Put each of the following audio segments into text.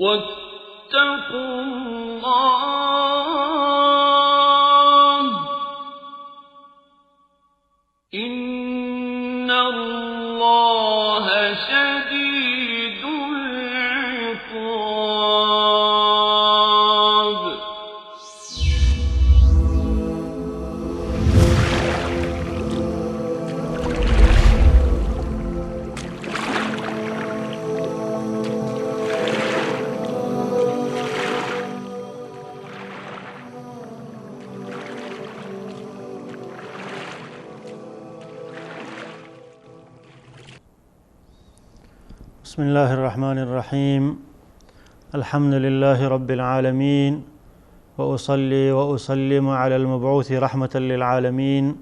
واتقوا الله إن الله شديد العقاب. بسم الله الرحمن الرحیم. الحمد لله رب العالمین وأصلي وأسلم على المبعوث رحمة للعالمین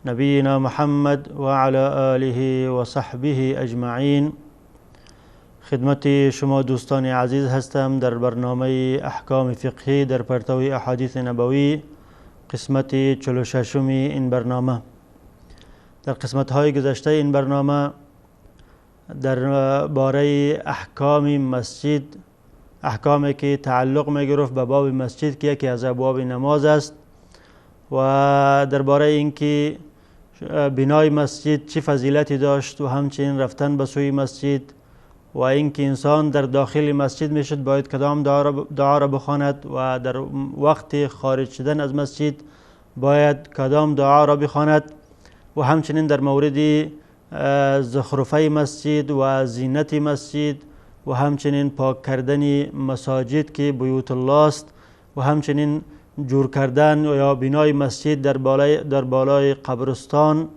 نبینا محمد وعلى آله وصحبه اجمعین. خدمت شما دوستان عزیز هستم در برنامه احکام فقهی در پرتو احادیث نبوی، قسمت 46 این برنامه. در قسمت های گذشته این برنامه در باره احکام مسجد، احکامی که تعلق می‌گرفت به باب مسجد که یکی از ابواب نماز است، و درباره اینکه بنای مسجد چه فضیلتی داشت و همچنین رفتن به سوی مسجد و اینکه انسان در داخل مسجد میشد باید کدام دعا را بخواند و در وقت خارج شدن از مسجد باید کدام دعا را بخواند، و همچنین در مورد زخرفه مسجد و زینت مسجد و همچنین پاک کردن مساجد که بیوت الله است، و همچنین جور کردن یا بنای مسجد در بالای قبرستان،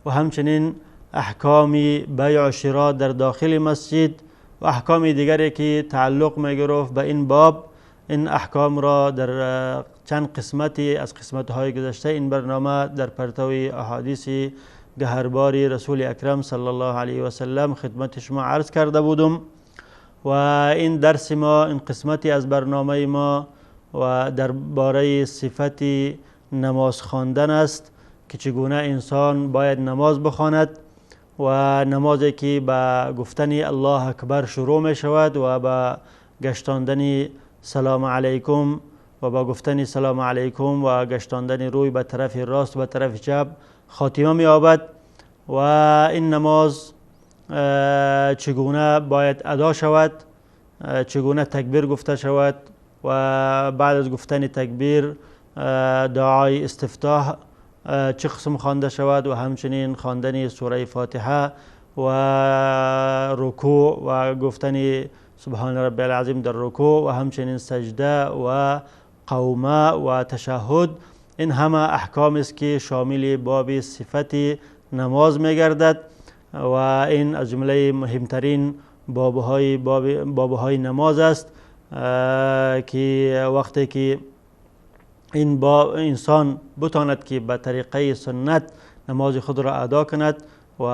و همچنین احکام بیع و شراء در داخل مسجد و احکام دیگری که تعلق می‌گرفت به این باب. این احکام را در چند قسمتی از قسمت‌های گذشته این برنامه در پرتو احادیث گهرباری رسول اکرم صلی الله علیه و سلم خدمت شما عرض کرده بودم. و این درس ما، این قسمتی از برنامه ما و درباره صفت نماز خواندن است که چگونه انسان باید نماز بخواند، و نمازی که به گفتن الله اکبر شروع می شود و به گشتاندن سلام علیکم و با گفتن سلام علیکم و گشتاندن روی به طرف راست و به طرف چپ خاتمه می یابد. و این نماز چگونه باید ادا شود، چگونه تکبیر گفته شود، و بعد از گفتن تکبیر دعای استفتاح چه قسم خوانده شود، و همچنین خواندن سوره فاتحه و رکوع و گفتن سبحان ربی العظیم در رکوع، و همچنین سجده و قومه و تشهد. این همه احکام است که شامل باب صفت نماز میگردد و این از جمله مهمترین بابهای نماز است که وقتی که این با انسان بتاند که به طریقه سنت نماز خود را ادا کند و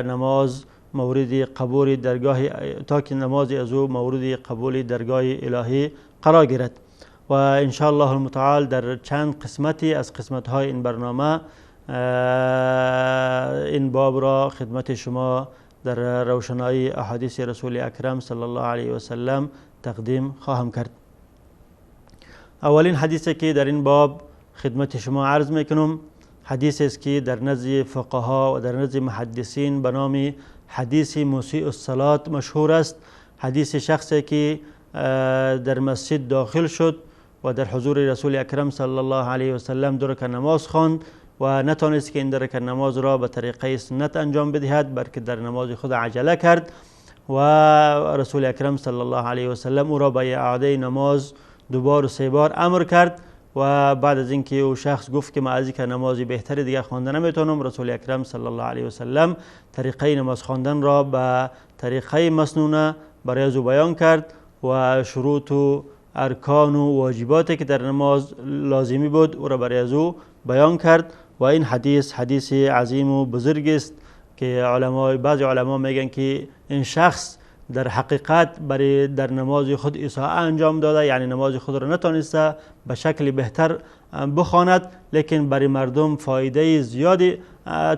نماز مورد قبول درگاه، تا که نماز از او مورد قبول درگاه الهی قرار گیرد. و ان شاء الله المتعال در چند قسمتی از قسمت‌های این برنامه این باب را خدمت شما در روشنایی احادیث رسول اکرم صلی الله علیه و سلم تقدیم خواهم کرد. اولین حدیثی که در این باب خدمت شما عرض میکنم، حدیث است که در نزد فقها و در نزد محدثین به نام حدیث مسیء الصلاة مشهور است. حدیث شخصی که در مسجد داخل شد و در حضور رسول اکرم صلی الله علیه و سلم دو رکعت نماز خواند و نتانست که این دو رکعت نماز را به طریقه سنت انجام بدهد، بلکه در نماز خود عجله کرد و رسول اکرم صلی الله علیه و سلم او را به اعاده نماز دوبار و سه بار امر کرد. و بعد از اینکه او شخص گفت که من از اینکه نماز بهتری دیگه خوانده نمیتونم، رسول اکرم صلی الله علیه و سلم طریقه نماز خواندن را به طریقه مسنونه برای او بیان کرد و شروط و ارکان و واجباتی که در نماز لازمی بود او را برای از او بیان کرد. و این حدیث حدیث عظیم و بزرگ است که بعضی علما میگن که این شخص در حقیقت برای در نماز خود اساءه انجام داده، یعنی نماز خود را نتانسته به شکل بهتر بخواند، لیکن برای مردم فایده زیادی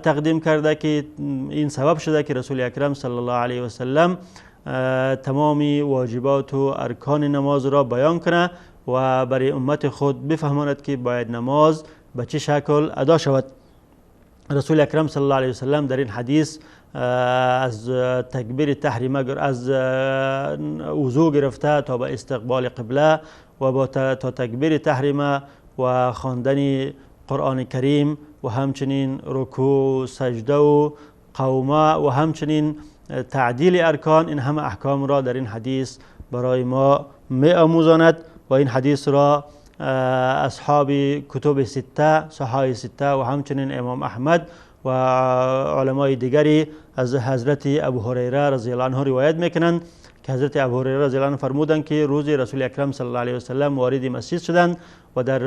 تقدیم کرده که این سبب شده که رسول اکرم صلی الله علیه و سلم تمامی واجبات و ارکان نماز را بیان کنه و برای امت خود بفهماند که باید نماز به چه شکل ادا شود. رسول اکرم صلی الله علیه وسلم در این حدیث از تکبیر تحریمه، از وضو گرفته تا به استقبال قبله و با تا تکبیر تحریمه و خواندن قرآن کریم و همچنین رکوع، سجده و قومه و همچنین تعدیل ارکان، این همه احکام را در این حدیث برای ما می آموزاند. و این حدیث را اصحاب کتب سته، صحای سته و همچنین امام احمد و علمای دیگری از حضرت ابو هریره رضی الله عنه روایت میکنند که حضرت ابو هریره رضی الله عنه فرمودند که روز رسول اکرم صلی الله علیه وسلم وارد مسجد شدند و در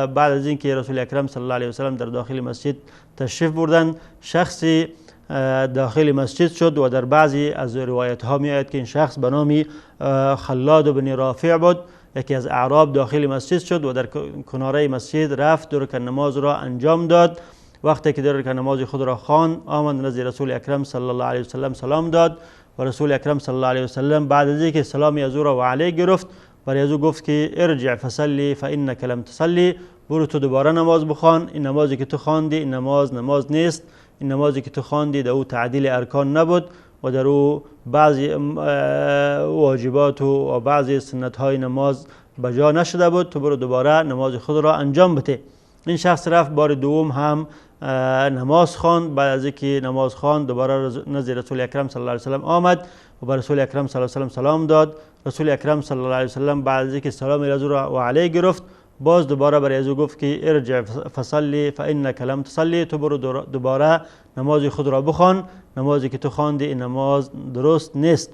بعد از اینکه رسول اکرم صلی الله علیه وسلم در داخل مسجد تشریف بردند، شخصی داخل مسجد شد و در بعضی از روایت ها می آید که این شخص به نام خلاد بن رافع بود، یکی از اعراب، داخل مسجد شد و در کناره مسجد رفت، دو رکعت نماز را انجام داد. وقتی که دو رکعت نماز خود را خواند، آمد نزد رسول اکرم صلی الله علیه وسلم سلام داد و رسول اکرم صلی الله علیه وسلم بعد از اینکه سلامی از او را و علیه گرفت، برای از او گفت که ارجع فصلی فانک لم تصلی، برو تو دوباره نماز بخوان، این نمازی که تو خواندی این نماز نماز نیست، این نمازی که تو خواندی در او تعدیل ارکان نبود و در او بعضی واجبات و بعضی سنت های نماز بجا نشده بود، تو برو دوباره نماز خود را انجام بده. این شخص رفت بار دوم هم نماز خواند. بعد از اینکه نماز خواند دوباره نزد رسول اکرم صلی الله علیه وسلم آمد و بر رسول اکرم صلی الله علیه وسلم سلام داد. رسول اکرم صلی الله علیه وسلم بعد از اینکه سلام از او را و علیه گرفت، باز دوباره برای از او گفت که ارجع فصلی فانک لم تصلی، تو برو دوباره نماز خود را بخوان، نمازی که تو خواندی این نماز درست نیست.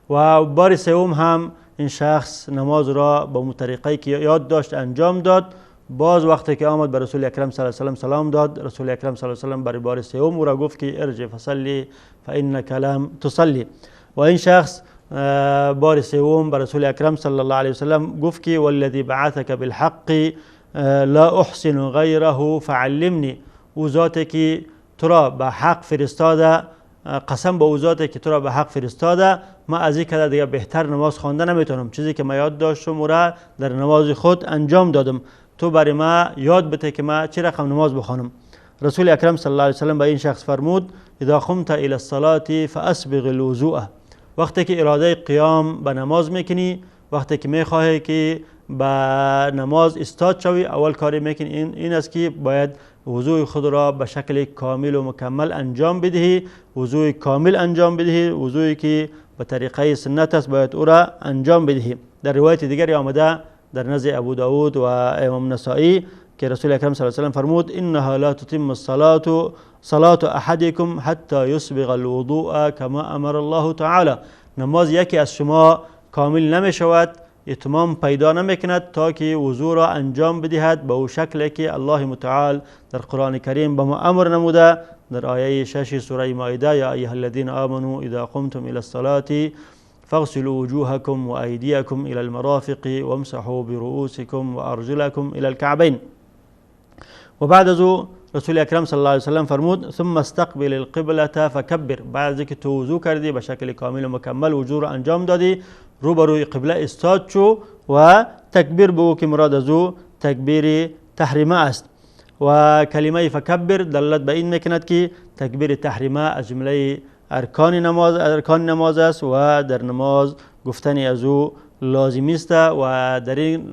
و بار سوم هم این شخص نماز را با طریقه‌ای که یاد داشت انجام داد. باز وقتی که آمد به رسول اکرم صلی الله علیه وسلم سلام داد، رسول اکرم صلی الله علیه وسلم برای بار سوم او را گفت که ارجع فصلی فانک لم تصلی. و این شخص بار سوم به رسول اکرم صلی الله علیه وسلم گفت که والذی بعثک بالحق لا احسن غیره فعلمنی، او ذاتی که تو را به حق فرستاده، قسم به او ذاتی که تو را به حق فرستاده، ما از این کده دیگه بهتر نماز خوانده نمیتونم، چیزی که ما یاد داشتم او را در نماز خود انجام دادم، تو برای ما یاد بده که ما چه رقم نماز بخوانم. رسول اکرم صلی الله علیه وسلم به این شخص فرمود اذا قمت الى الصلاة فاسبغ الوضوء، وقتی که اراده قیام به نماز میکنی، وقتی که میخواهی که به نماز استاد شوی، اول کاری میکنی این است که باید وضوع خود را به شکل کامل و مکمل انجام بدهی، وضوع کامل انجام بدهی، وضوعی که به طریقه سنت است باید او را انجام بدهی. در روایت دیگری آمده در نزد ابو داود و امام نسائی که رسول اکرم صلی الله علیه وسلم فرمود انها لا تتم الصلاة صلاة احدکم حتی یسبغ الوضوء کما امر الله تعالی، نماز یکی از شما کامل نمی شود، اتمام پیدا نمی کند تا که وضوع را انجام بدهد به او شکلی که الله متعال در قرآن کریم به ما امر نموده در آیه 6 سوره مائده، یا ایها الذین آمنوا اذا قمتم الى الصلاة فاغسلوا وجوهكم وأيديكم إلى المرافق وامسحوا برؤوسكم وأرجلكم إلى الكعبين. وبعد ذو رسول اکرم صلی الله علیه وسلم فرمود ثم استقبل القبلة فکبر، بعد از اینکه تو وضو کردی به شکل کامل و مکمل وضو را انجام دادی، روبروی قبله استاد شو و تکبیر بگو که مراد از او تکبیر تحریمه است. و کلمه فکبر دلالت به این میکند که تکبیر تحریمه از جمله ارکان نماز است و در نماز گفتن از او لازمی است. و در این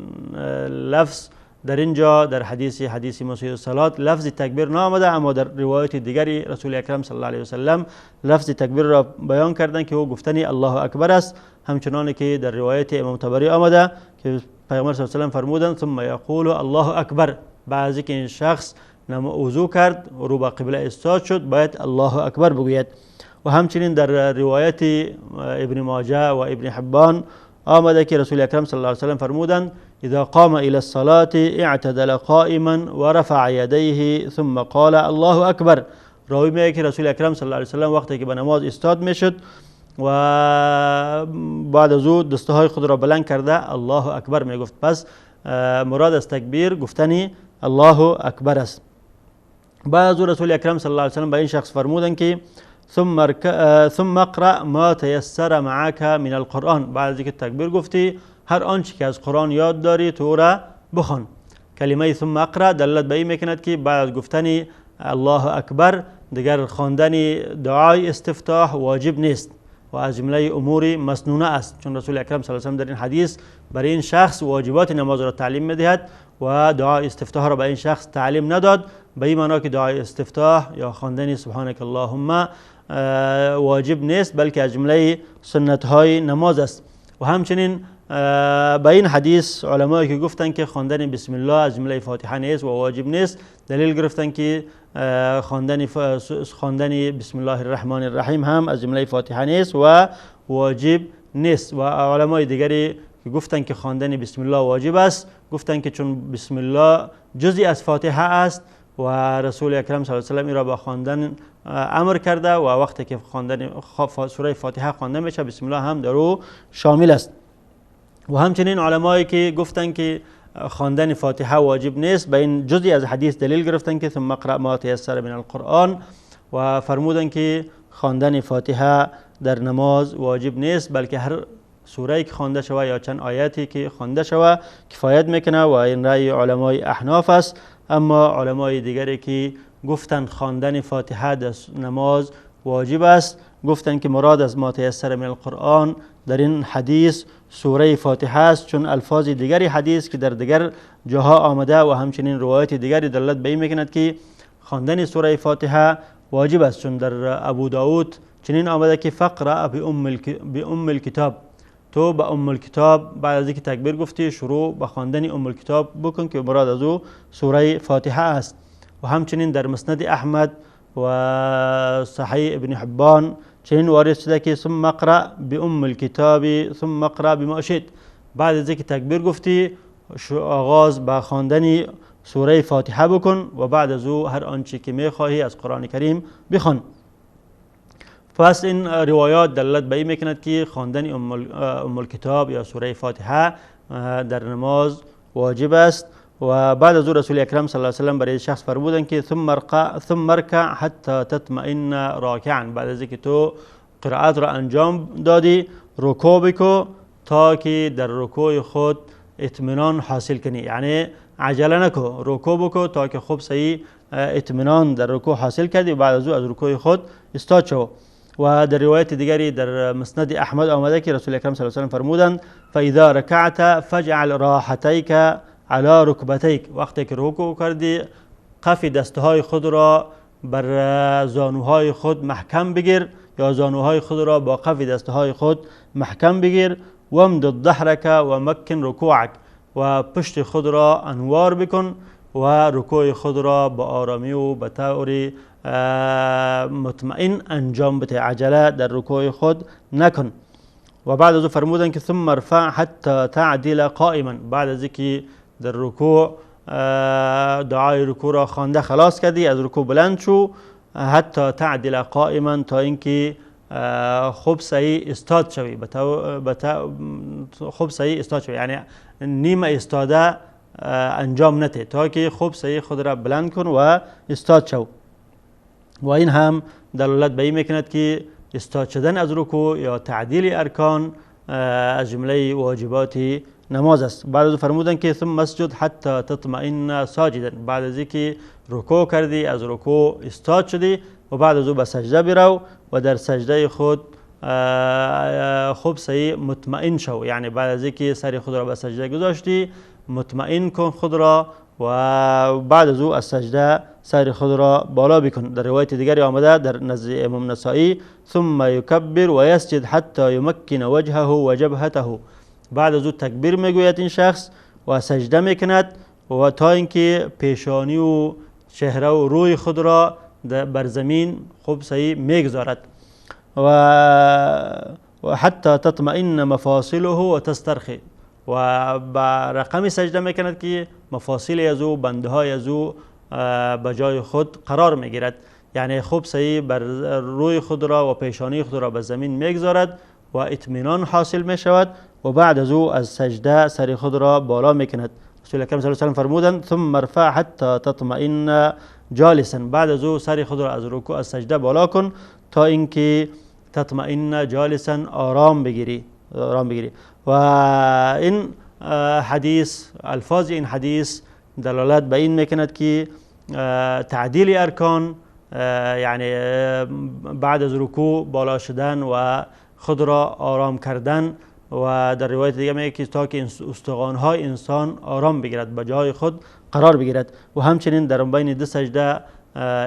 لفظ در اینجا در حدیث مسیء الصلاة لفظ تکبیر نامده، اما در روایت دیگری رسول اکرم صلی الله علیه وسلم لفظ تکبیر را بیان کردند که او گفتن الله اکبر است، همچنان که در روایت امام طبری آمده که پیامبر صلی الله علیه وسلم فرمودند ثم یقول الله اکبر. بعضی که این شخص وضو کرد رو به قبله استاد شد باید الله اکبر بگوید. و همچنین در روایت ابن ماجه و ابن حبان آمده که رسول اکرم صلی الله علیه وسلم فرمودند اذا قام الى الصلاة اعتدل قائما ورفع يديه ثم قال الله اکبر. راوی میگه که رسول اکرم صلی الله علیه وسلم وقتی که به نماز استاد میشد و بعد از او دستهای خود را بلند کرده الله اکبر میگفت. پس مراد از تکبیر گفتن الله اکبر است. بعد از او رسول اکرم صلی الله علیه وسلم به این شخص فرمودند که ثم اقرأ ما تيسر معك من القرآن. بعد از اینکه تکبیر گفتی هر آنچه که از قرآن یاد داری تو را بخوان. کلمه ثم اقرأ دلالت به این میکند که بعد از گفتن الله اکبر دیگر خواندن دعای استفتاح واجب نیست و از جمله امور مسنونه است، چون رسول اکرم صلی الله علیه و سلم در این حدیث برای این شخص واجبات نماز را تعلیم میدهد و دعای استفتاح را به این شخص تعلیم نداد، به این معنا که دعای استفتاح یا خواندن سبحانك اللهم واجب نیست، بلکه از جمله سنت های نماز است. و همچنین به این حدیث علمایی که گفتند که خواندن بسم الله از جمله فاتحه نیست و واجب نیست، دلیل گرفتن که خواندن بسم الله الرحمن الرحیم هم از جمله فاتحه نیست و واجب نیست. و علمای دیگری که گفتند که خواندن بسم الله واجب است، گفتند که چون بسم الله جزئی از فاتحه است و رسول اکرم صلی الله علیه و سلم را با خواندن امر کرده و وقتی که خواندن سوره فاتحه خوانده میشه بسم الله هم در او شامل است. و همچنین علمایی که گفتند که خواندن فاتحه واجب نیست، به این جزئی از حدیث دلیل گرفتن که ثم اقرأ ما تيسر من القرآن و فرمودن که خواندن فاتحه در نماز واجب نیست، بلکه هر سوره که خوانده شود یا چند آیاتی که خوانده شود کفایت میکنه و این رأی علمای احناف است. اما علمای دیگری که گفتن خواندن فاتحه در نماز واجب است، گفتن که مراد از ما تيسر من القرآن در این حدیث سوره فاتحه است، چون الفاظ دیگری حدیث که در دیگر جاها آمده و همچنین روایت دیگری دلالت به این میکند که خواندن سوره فاتحه واجب است، چون در ابو داود چنین آمده که فقرأ بأم الکتاب، تو به ام الکتاب بعد از اینکه تکبیر گفتی شروع به خواندن ام الکتاب بکن که مراد از او سوره فاتحه است. و همچنین در مسند احمد و صحیح ابن حبان چنین وارد شده که ثم اقرأ بأم الکتاب ثم اقرأ بما شئت، بعد از اینکه تکبیر گفتی آغاز به خواندن سوره فاتحه بکن و بعد از او هر آنچه که میخواهی از قرآن کریم بخوان. پس این روایات دلالت به این میکند که خواندن ام الکتاب یا سوره فاتحه در نماز واجب است. و بعد از او رسول اکرم صلی الله علیه و سلم برای شخص فرمودند که ثم ارکع حتی تطمئن راکعا، بعد از اینکه تو قرائت را انجام دادی رکوع بکن تا که در رکوع خود اطمینان حاصل کنی، یعنی عجله نکن، رکوع بکن تا که خوب صحیح اطمینان در رکوع حاصل کردی و بعد از او از رکوع خود استاد شو. و در روایت دیگری در مسند احمد آمده که رسول اکرم صلی الله علیه و سلم فرمودند فاذا رکعت فاجعل راحتیک علی رکبتیک، وقتی که رکوع کردی قف دستهای خود را بر زانوهای خود محکم بگیر یا زانوهای خود را با قف دستهای خود محکم بگیر، وامدد ظهرک و مکن رکوعک، و پشت خود را انوار بکن و رکوع خود را با آرامی و به طور مطمئن انجام بده، عجله در رکوع خود نکن. و بعد از او فرمودن که ثم ارفع حتی تعدل قائما، بعد از اینکه در رکوع دعای رکوع را خوانده خلاص کردی از رکوع بلند شو، حتی تعدل قائما، تا اینکه خوب صحیح استاد شوی، خوب صحیح استاد شوی، یعنی نیمه استاده انجام نده تا که خوب صحیح خود را بلند کن و استاد شو. و این هم دلالت به این میکند که استاد شدن از رکوع یا تعدیل ارکان از جمله واجبات نماز است. بعد از فرمودن که ثم اسجد حتی تطمئن ساجدا، بعد از اینکه رکوع کردی از رکوع استاد شدی و بعد از او به سجده برو و در سجده خود خوب صحیح مطمئن شو، یعنی بعد از اینکه سر خود را به سجده گذاشتی مطمئن کن خود را و بعد از او از سجده سر خود را بالا بکن. در روایت دیگری آمده در نزد امام نسائی ثم یکبر و یسجد حتی یمکن وجهه و جبهته، بعد از او تکبیر میگوید این شخص و سجده میکند و تا اینکه پیشانی و چهره و روی خود را بر زمین خوب صحیح میگذارد و حتی تطمئن مفاصله و تسترخی، و با رقم سجده میکند که مفاصل از او بنده های از او به جای خود قرار میگیرد، یعنی خوب صحیح بر روی خود را و پیشانی خود را به زمین میگذارد و اطمینان حاصل میشود و بعد از او از سجده سر خود را بالا میکند. رسول اکرم صلی الله علیه و سلم فرمودند ثم ارفع حتی تطمئن جالسا، بعد از او سر خود را از رکوع از سجده بالا کن تا اینکه تطمئن جالسا، آرام بگیری، آرام بگیری. و این حدیث، الفاظ این حدیث دلالت به این میکند که تعدیل ارکان، یعنی بعد از رکوع بالا شدن و خود را آرام کردن، و در روایت دیگه میگه که تا که استخوان‌های انسان آرام بگیرد، به جای خود قرار بگیرد. و همچنین در بین دو سجده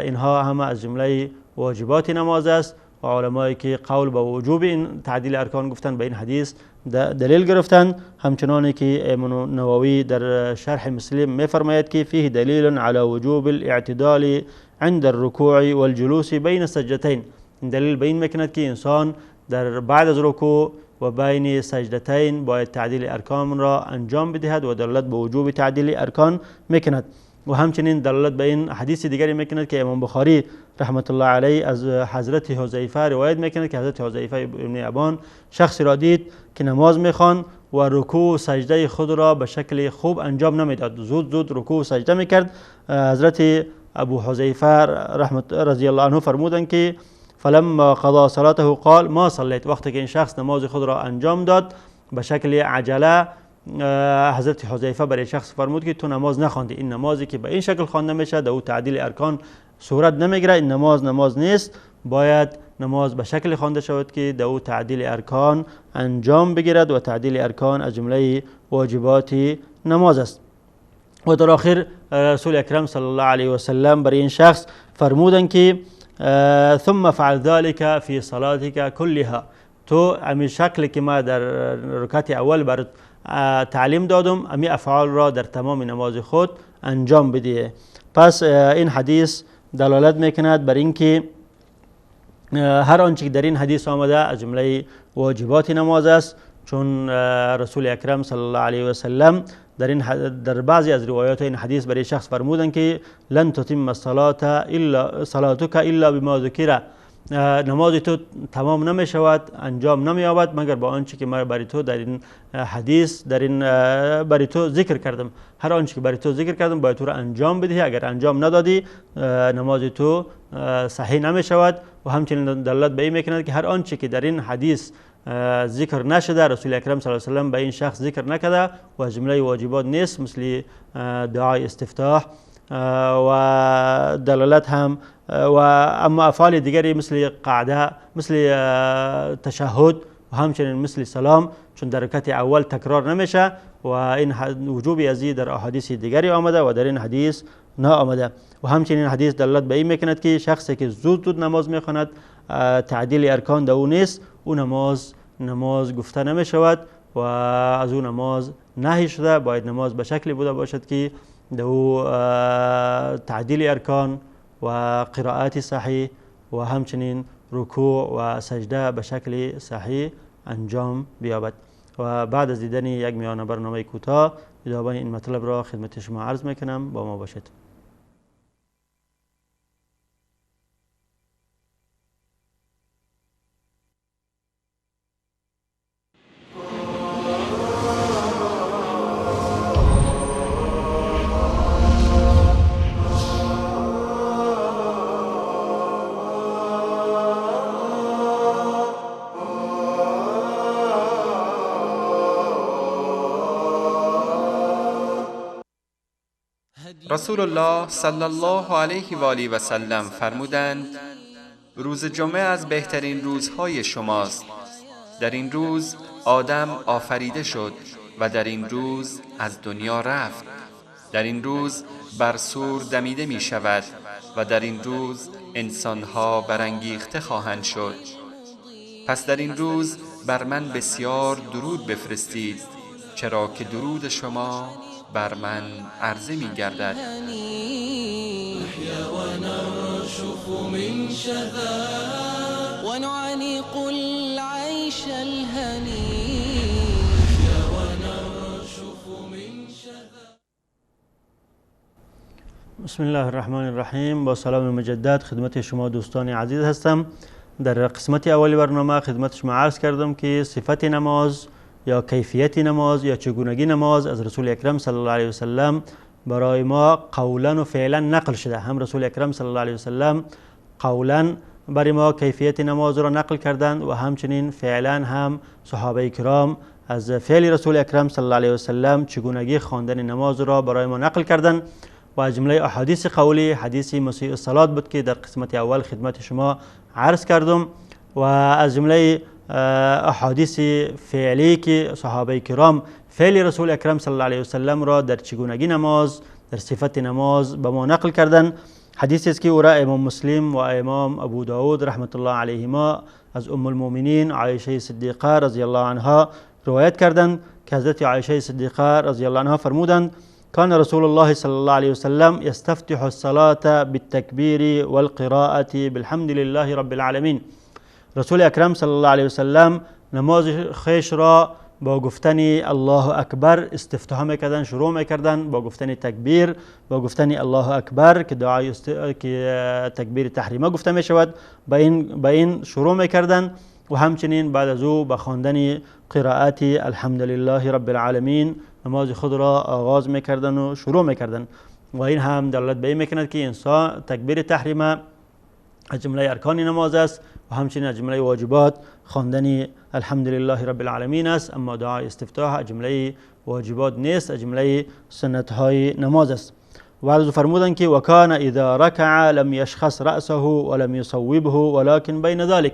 اینها همه از جمله واجبات نماز است. و علمایی که قول به وجوب این تعدیل ارکان گفتند به این حدیث دلیل گرفتند، همچنانی که امام نووی در شرح مسلم میفرماید که فیه دلیل علی وجوب الاعتدال عند الرکوع والجلوس بین السجدتین. این دلیل به این میکند که انسان در بعد از رکوع و بین سجدتین باید تعدیل ارکان را انجام بدهد و دلالت به وجوب تعدیل ارکان میکند. و همچنین دلالت به این حدیث دیگری میکند که امام بخاری رحمت الله علیه از حضرت حذیفه روایت میکند که حضرت حذیفه ابن ابان شخصی را دید که نماز میخواند و رکوع و سجده خود را به شکل خوب انجام نمیداد، زود زود رکوع و سجده میکرد. حضرت ابو حذیفه رحمت رضی الله عنه فرمودند که فلما قضا صلاته قال ما صلیت. وقتی که این شخص نماز خود را انجام داد به شکل عجله، حضرت حذیفه برای شخص فرمود که تو نماز نخواندی، این نمازی که به این شکل خوانده میشه در او تعدیل ارکان صورت نمیگیره، این نماز نماز نیست، باید نماز به شکل خوانده شود که در او تعدیل ارکان انجام بگیرد و تعدیل ارکان از جمله واجبات نماز است. و در آخر رسول اکرم صلی الله علیه و سلم برای این شخص فرمودند که ثم فعل ذلك فی صلاتك كلها، تو امی شکل که ما در رکعت اول برات تعلیم دادم امی افعال را در تمام نماز خود انجام بده. پس این حدیث دلالت میکند بر اینکه هر آنچه که در این حدیث آمده از جمله واجبات نماز است، چون رسول اکرم صلی الله علیه و سلم در بعضی از روایات این حدیث برای شخص فرمودند که لن تتم الصلاة الا صلاتك الا بما ذکر، نماز تو تمام نمی شود، انجام نمی یابد مگر با آنچه که من برای تو در این حدیث در این برای تو ذکر کردم. هر آنچه که برای تو ذکر کردم باید تو را انجام بدهی، اگر انجام ندادی نماز تو صحیح نمی شود. و همچنین دلالت به این میکند که هر آنچه که در این حدیث ذکر نشده رسول اکرم صلی الله علیه و سلم به این شخص ذکر نکرده و جمله واجبات نیست، مثل دعای استفتاح و دلالت هم، و اما افعال دیگری مثل قعده، مثل تشهد و همچنین مثل سلام، چون در رکعت اول تکرار نمیشه و این وجوب ازی در احادیث دیگری آمده و در این حدیث نآمده. و همچنین حدیث دلالت به این میکند که شخصی که زود زود نماز میخواند تعدیل ارکان در او نیست، او نماز گفته نمی شود و از او نماز نهی شده. باید نماز به شکلی بوده باشد که در او تعدیل ارکان و قرائت صحیح و همچنین رکوع و سجده به شکل صحیح انجام بیابد. و بعد از دیدن یک میانه برنامه کوتاه ادامه این مطلب را خدمت شما عرض میکنم، با ما باشید. رسول الله صلی الله علیه و آله و سلم فرمودند: روز جمعه از بهترین روزهای شماست. در این روز آدم آفریده شد و در این روز از دنیا رفت. در این روز بر صور دمیده می شود و در این روز انسانها برانگیخته خواهند شد. پس در این روز بر من بسیار درود بفرستید، چرا که درود شما بر من عرضه می گردد. بسم الله الرحمن الرحیم. با سلام مجدد خدمت شما دوستان عزیز هستم. در قسمت اول برنامه خدمت شما عرض کردم که صفت نماز یا کیفیت نماز یا چگونگی نماز از رسول اکرم صلی الله علیه وسلم برای ما قولا و فعلا نقل شده. هم رسول اکرم صلی الله علیه وسلم قولا برای ما کیفیت نماز را نقل کردند و همچنین فعلا هم صحابه کرام از فعل رسول اکرم صلی الله علیه و سلم چگونگی خواندن نماز را برای ما نقل کردند. و از جمله احادیث قولی حدیث مسیء الصلاة بود که در قسمت اول خدمت شما عرض کردم. و از جمله احادیث فعلی که صحابه کرام فعل رسول اکرم صلی الله علیه و سلم را در چگونگی نماز، در صفت نماز به ما نقل کردند، حدیثی است که او را امام مسلم و امام ابو داود رحمت الله علیهما از ام المؤمنین عایشه صدیقه رضی الله عنها روایت کردند که حضرت عایشه صدیقه رضی الله عنها فرمودند: كان رسول الله صلى الله عليه وسلم يستفتح الصلاة بالتكبير والقراءة بالحمد لله رب العالمين. رسول اکرم صلی الله علیه وسلم نماز خویش را با گفتن الله اکبر استفتاح میکردن، شروع میکردن با گفتن تکبیر، با گفتن الله اکبر که دعای که تکبیر تحریمه گفته میشود، به این شروع میکردن. و همچنین بعد از او به خواندن قرائت الحمدلله رب العالمین نماز خود را آغاز میکردن و شروع میکردن. و این هم دلالت به این میکند که انسان تکبیر تحریمه از جمله ارکان نماز است و همچنین از جمله واجبات خواندن الحمدلله رب العالمین است. اما دعای استفتاح از جمله واجبات نیست، از جمله سنت های نماز است. و بعد فرمودند که وکان اذا رکع لم یشخص رأسه ولم یصوبه ولكن بین ذلك.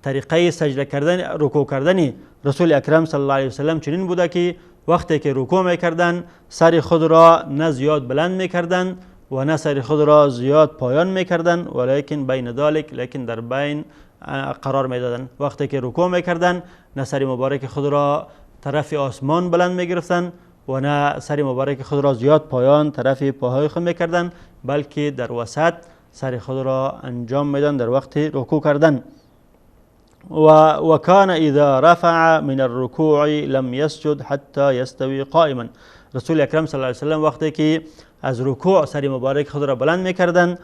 طریقه سجده کردن، رکوع کردن رسول اکرم صلی الله علیه وسلم چنین بوده که وقتی که رکوع میکردن سر خود را نه زیاد بلند میکردن و نه سر خود را زیاد پایان میکردن، ولیکن بین ذلک، لیکن در بین قرار میدادن. وقتی که رکوع میکردن نه سر مبارک خود را طرف آسمان بلند میگرفتن و نه سر مبارک خود را زیاد پایان طرف پاهای خود میکردن، بلکه در وسط سر خود را انجام میدادن در وقت رکوع کردن. وكان إذا رفع من الركوع لم يسجد حتى يستوي قائما. رسول اکرم صلی الله علیه وسلم وقتی که از رکوع سر مبارک خود را بلند میکردن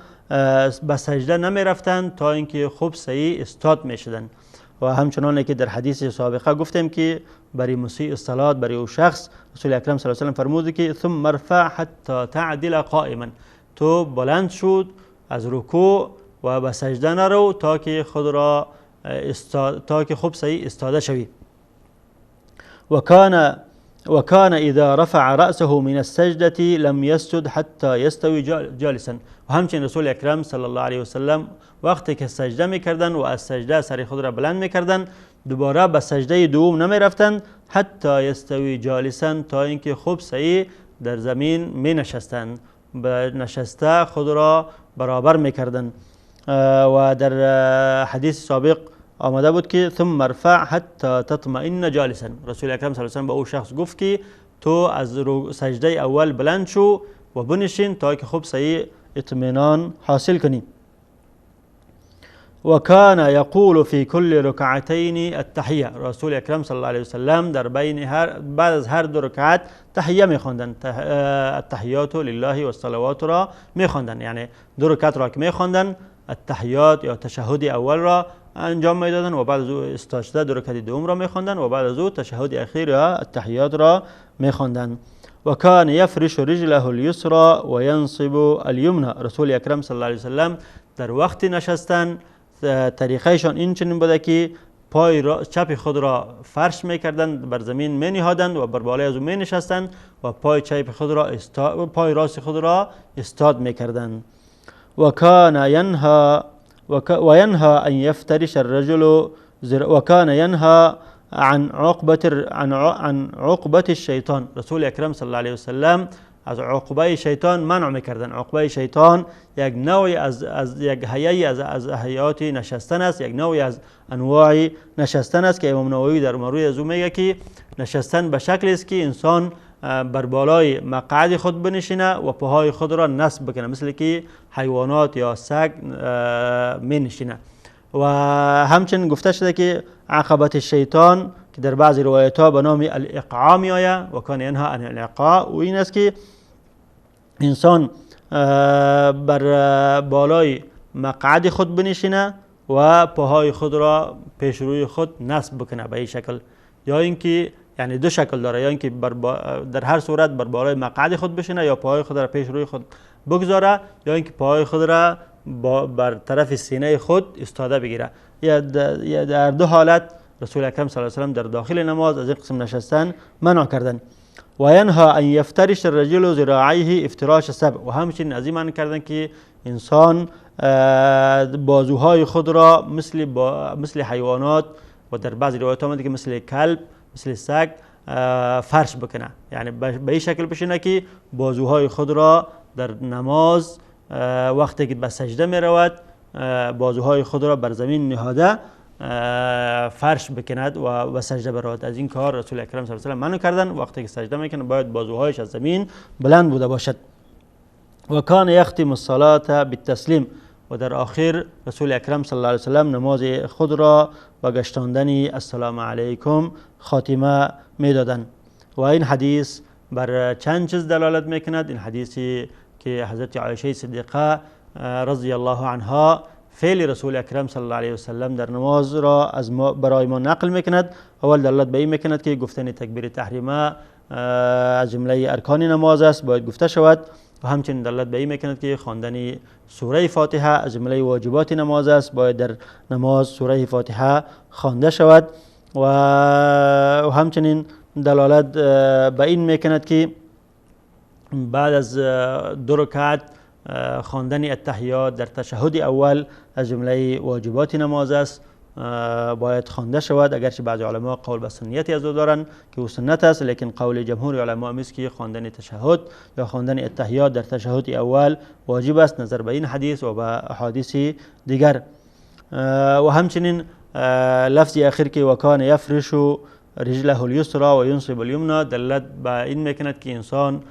به سجده نمیرفتند تا اینکه خوب صحیح استاد میشدن. و همچنان که در حدیث سابقه گفتیم که برای مسیء الصلاة، برای او شخص رسول اکرم صلی الله علیه وسلم فرمود که ثم ارفع حتى تعدل قائما، تو بلند شد از رکوع و به سجده نرو تا که خود را تا که خوب صحیح استاده شوی. وكان إذا رفع رأسه من السجدة لم يسجد حتى يستوي جالسا. و همچنین رسول اکرم صلی الله علیه وسلم وقتی که سجده میکردن و از سجده سر خود را بلند میکردن دوباره به سجده دوم نمیرفتن حتی یستوی جالسا، تا اینکه خوب صحیح در زمین می نشستند، به نشسته خود را برابر میکردن. و در حدیث سابق آمده بود که ثم ارفع حتی تطمئن جالسا. رسول اکرم صلی الله علیه وسلم به او شخص گفت که تو از سجده اول بلند شو و بنشین تا که خوب صحیح اطمینان حاصل کنی. وكان يقول في كل ركعتين التحیه. رسول اکرم صلی الله علیه وسلم در بین هر بعد از هر دو رکعت تحیه میخواندند، التحیات لله والصلوات را میخواندند، یعنی دو رکعت را که میخواندند التحیات یا تشهد اول را انجام میدادند و بعد از او استاد شده دو رکعت دوم را میخواندند و بعد از او تشهد اخیر یا التحیات را میخواندند. وكان يفرش رجله اليسرى وينصب اليمنى. رسول اکرم صلی الله علیه وسلم در وقت نشستن طریقهشان این چنین بوده که پای را چپ خود را فرش میکردند، بر زمین می نهادند و بر بالای از او می نشستند و پای چپ خود را پای راست خود را استاد میکردند. وكان ينهى وينهى أن يفترش الرجل وكان ينهى عن عقبة عن عقبة الشیطان. رسول اکرم صلی الله علیه وسلم از عقبه شیطان منع میکردن. عقبه شیطان یک نوعی از یک هیئه از هیئات نشستن است، یک نوعی از انواع نشستن است که امام نووی در مروی از او میگه که نشستن به شکلی است که انسان بر بالای مقعد خود بنشینه و پاهای خود را نصب بکنه، مثل که حیوانات یا سگ می نشینه. و همچنین گفته شده که عقبت شیطان که در بعضی روایت ها به نام الاقعاء می آید و کان ینها عن الاقعاء، و این است که انسان بر بالای مقعد خود بنشینه و پاهای خود را پیش روی خود نصب بکنه به این شکل، یا اینکه یعنی دو شکل داره، یا اینکه در هر صورت بر بالای مقعد خود بشینه یا پاهای خود را پیش روی خود بگذاره، یا اینکه پاهای خود را بر طرف سینه خود استاده بگیره. یا در دو حالت رسول اکرم صلی الله علیه و سلم در داخل نماز از این قسم نشستن منع کردن. و ینها ان یفترش الرجل ذراعیه افتراش سبع، و همچنین از این منع کردن که انسان بازوهای خود را مثل حیوانات و در بعض روایات آمده که مثل کلب مثل سگ فرش بکنه، یعنی به این شکل بشینه که بازوهای خود را در نماز وقتی که به سجده می رود بازوهای خود را بر زمین نهاده فرش بکند و به سجده برود. از این کار رسول اکرم صلی الله علیه و سلم منع کردن. وقتی که سجده میکنه باید بازوهایش از زمین بلند بوده باشد. و کان یختم الصلاة بالتسلیم، و در آخر رسول اکرم صلی الله علیه و سلم نماز خود را با گشتاندن السلام علیکم خاتمه میدادند. و این حدیث بر چند چیز دلالت میکند. این حدیثی که حضرت عایشه صدیقه رضی الله عنها فعل رسول اکرم صلی الله علیه و سلم در نماز را از ما برای ما نقل میکند. اول دلالت به این میکند که گفتن تکبیر تحریمه از جمله ارکان نماز است، باید گفته شود. و همچنین دلالت به این میکند که خواندن سوره فاتحه از جمله واجبات نماز است، باید در نماز سوره فاتحه خوانده شود. و همچنین دلالت به این میکند که بعد از دو رکعت خواندن التحیات در تشهد اول از جمله واجبات نماز است، باید خوانده شود. اگرچه بعضی علما قول به سنیت از او دارند که او سنت است، لیکن قول جمهور علما است که خواندن تشهد یا خواندن التحیات در تشهد اول واجب است، نظر به این حدیث و به احادیث دیگر. و همچنین لفظ اخیر که وکان یفرش رجله الیسرى و ینصب الیمنى دلالت به این میکند که انسان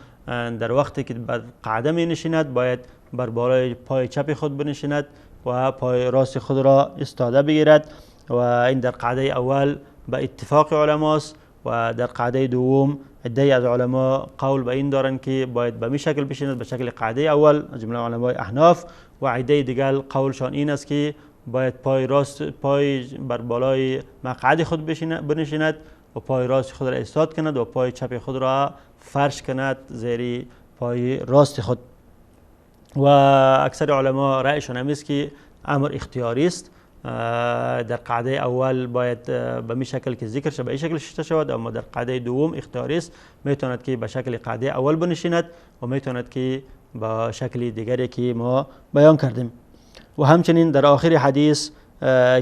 در وقتی که بر قعده می نشیند باید بر بالای پای چپ خود بنشیند و پای راست خود را استاده بگیرد. و این در قعده اول به اتفاق علماست و در قعده دوم عده از علما قول به این دارند که باید به می شکل بشیند، به شکل قعده اول از جمله علمای احناف، و عده دیگر قولشان این است که باید پای راست پای بر بالای مقعد خود بنشیند و پای راست خود را ایستاد کند و پای چپ خود را فرش کند زیر پای راست خود. و اکثر علما رأیشان هم است که امر اختیاری است، در قاعده اول باید به می شکل که ذکر شد به این شکل ششته شود، اما در قاعده دوم اختیاری است، میتواند که به شکل قاعده اول بنشیند و میتواند که با شکل دیگری که ما بیان کردیم. و همچنین در آخر حدیث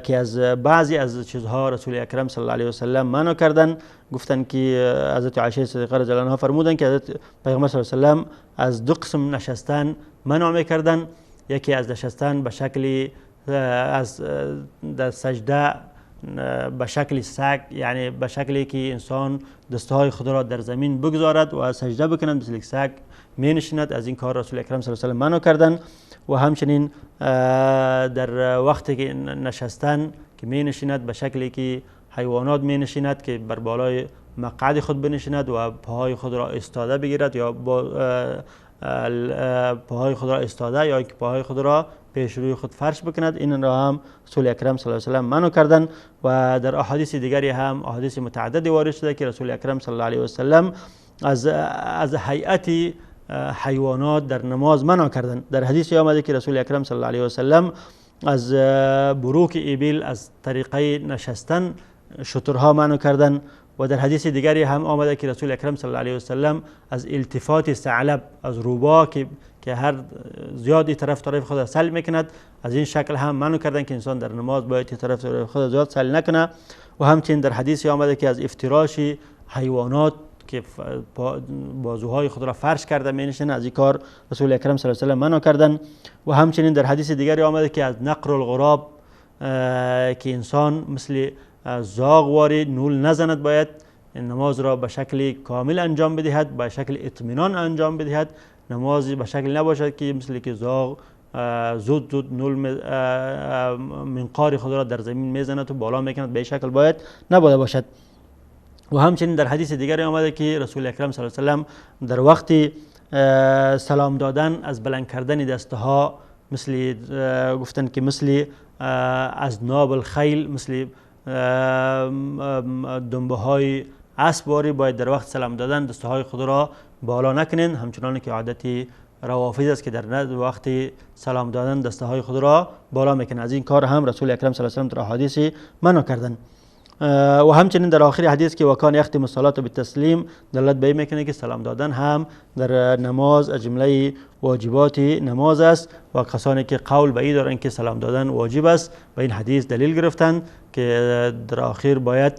که از بعضی از چیزها رسول اکرم صلی الله علیه و سلم منع کردن، گفتن که حضرت عایشه صدیقه رضی الله عنها فرمودن که حضرت پیغمبر صلی الله علیه و سلم از دو قسم نشستن منع میکردن. یکی از نشستن به شکل از در سجده به شکل سگ، یعنی به شکلی که انسان دستهای خود را در زمین بگذارد و سجده بکند مثل سگ می نشیند، از این کار رسول اکرم صلی الله علیه و سلم منع کردن. و همچنین در وقتی که نشستن که می نشیند به شکلی که حیوانات می نشیند که بر بالای مقعد خود بنشیند و پاهای خود را استاده بگیرد یا با پاهای خود را استاده یا اینکه پاهای خود را پیش روی خود فرش بکند، این را هم رسول اکرم صلی الله علیه و سلم منع کردن. و در احادیث دیگری هم احادیث متعددی وارد شده که رسول اکرم صلی الله علیه و سلم از هیئت حیوانات در نماز منع کردن. در حدیث آمده که رسول اکرم صلی الله علیه و سلم از بروک ابل از طریقه نشستن شترها منع کردن. و در حدیث دیگری هم آمده که رسول اکرم صلی الله علیه و سلم از التفات ثعلب، از روبا که هر زیادی طرف طرف خود سل میکند، از این شکل هم منع کردن که انسان در نماز باید طرف طرف خود زیاد سل نکنه. و همچنین در حدیثی آمده که از افتراش حیوانات که بازوهای خود را فرش کرده می نشینند، از این کار رسول اکرم صلی الله علیه و سلم منع کردن. و همچنین در حدیث دیگری آمده که از نقر الغراب که انسان مثل زاغواری نول نزند، باید نماز را به شکل کامل انجام بدهد، به شکل اطمینان انجام بدهد. نماز به شکل نباشد که مثل که زاغ زود زود نول منقار خود را در زمین میزند و بالا میکند، به شکل باید نباید باشد. و همچنین در حدیث دیگری آمده که رسول اکرم صلی الله علیه و سلم در وقت سلام دادن از بلند کردن دستها مثل گفتن که مثل از ناب الخیل، مثل دنبه های اسب واری باید در وقت سلام دادن دستهای خود را بالا نکنین، همچنان که عادت روافض است که در وقتی سلام دادن دسته های خود را بالا میکنه. از این کار هم رسول اکرم صلی الله علیه و سلم در احادیث منع کردن. و همچنین در آخر حدیث که وکان یختم الصلاة بالتسلیم دلالت به این میکنه که سلام دادن هم در نماز از جمله واجبات نماز است و کسانی که قول به این دارن که سلام دادن واجب است به این حدیث دلیل گرفتن که در آخر باید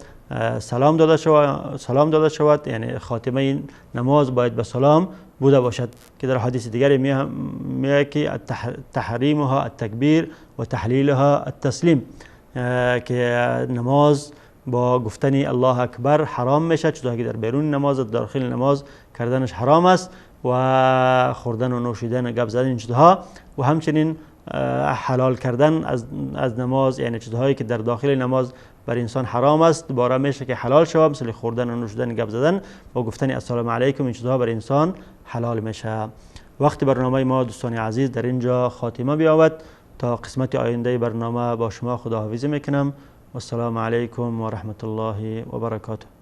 سلام داده شود، یعنی خاتمه این نماز باید به سلام بوده باشد که در حدیث دیگری میاد که تحریمها التکبیر و تحلیلها التسلیم، که نماز با گفتن الله اکبر حرام میشه، چیزهایی که در بیرون نماز در داخل نماز کردنش حرام است و خوردن و نوشیدن و گپ زدن این چیزها، و همچنین حلال کردن از نماز، یعنی چیزهایی که در داخل نماز بر انسان حرام است دوباره میشه که حلال شود، مثل خوردن و نوشیدن گپ زدن و گفتن السلام علیکم، این چیزها بر انسان حلال میشه. وقتی برنامه ما دوستان عزیز در اینجا خاتمه بیاود، تا قسمت آینده برنامه با شما خداحافظی میکنم. والسلام علیکم و رحمت الله و برکاته.